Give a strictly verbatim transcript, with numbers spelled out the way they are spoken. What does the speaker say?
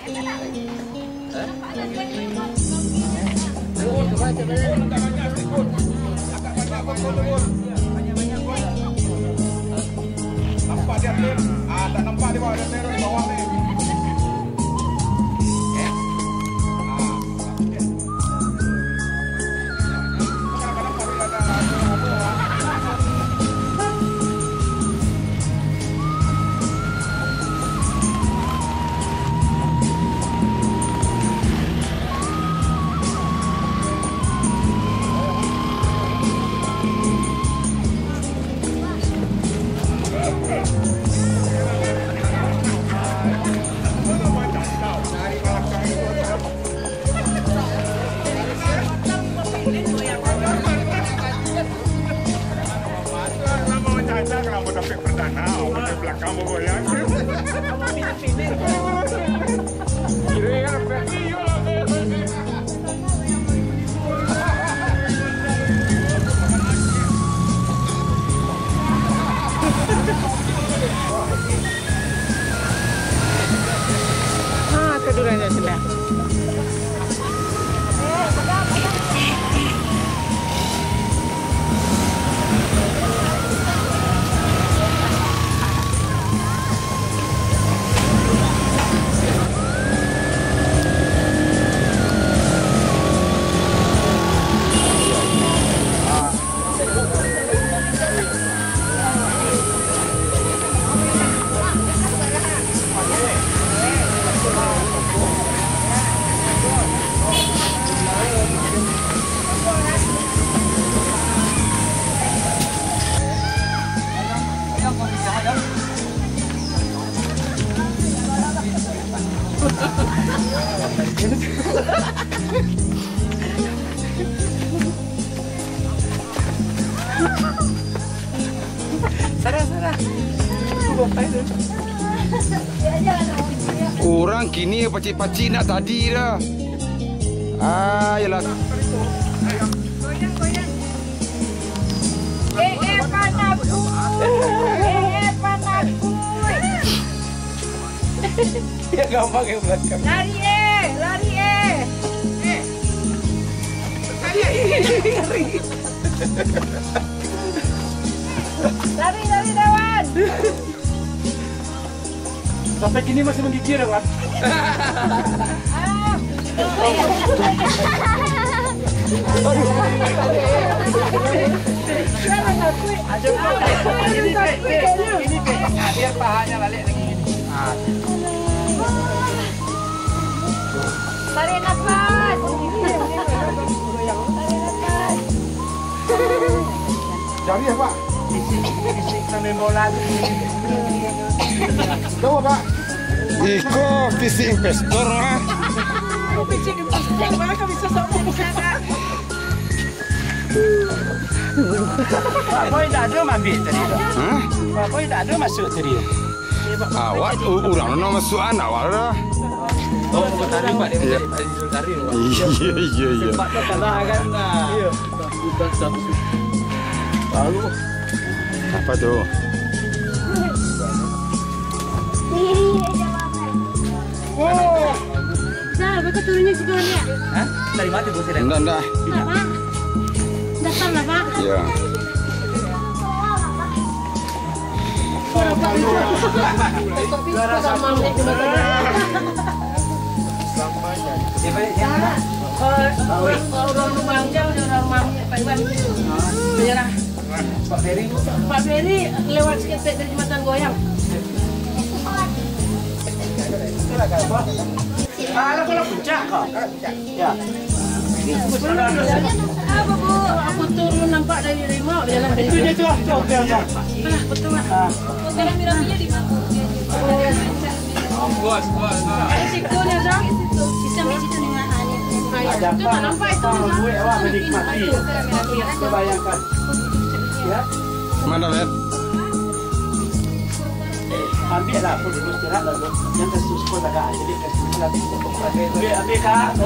Nampak di atas? Ah, tak nampak di bawah, di atas, di bawah ni. Eh? Ah. Ah, keduranyo sudah. Urang kini pacik-pacik nak tadi dah. Ah, yalah. Eh, eh, panaku. Eh, eh, panaku. Ya, gampang yang belakang. Lari, eh, lari, eh. Eh. Lari, lari, lawan. Sampai kini masih menggigil, Wan. Ini, Pik, Pik. Ini, Pik. Biar pahanya balik lagi gini. Ah. Tarik nafas. Tarik nafas. Jari apa? Fisik, fisik pemain bola tu. Tahu apa? Iko fisik investor, ah. Fisik investor, mana bisa sama. Pak Boy tak ada mambik tadi tu. Hah? Pak Boy tak ada masuk tadi tu. Awak, u-, urang nak masuk anak awak dah. Oh, sementara Pak dia. Iya. Sementara Pak. Iya, iya, iya. Sempat tersalah kan? Nah. Iya. Apa tu? Nah, beko turunnya situ, Lia. Hah? Dari mana tu, Bos? Ndak, ndak. Kenapa? Datang lah, Pak. Ya. Pak Ferry. Pak Ferry lewat sikit dari jembatan goyang. Ah, lah, kalau puncak kau. Ya. Apa, Bu? Aku turun nampak dari rimau, jalan dari. Itu dia tu, tu, tu, tu. Alah, betul lah. Ah. Sekarang miraminya di mana? Bos, bos, bos. Di situ, Nyonya. Di samping situ, Nyonya. Ada apa? Itu tak nampak itu, Nyonya. Buat awak menikmati. Kita bayangkan. Ya. Mana, Beb? Ambil lah, aku dulu istirahat lah, Beb. Yang ke susu agak, jadi ke susu lagi. Ambil, ambil, Kak.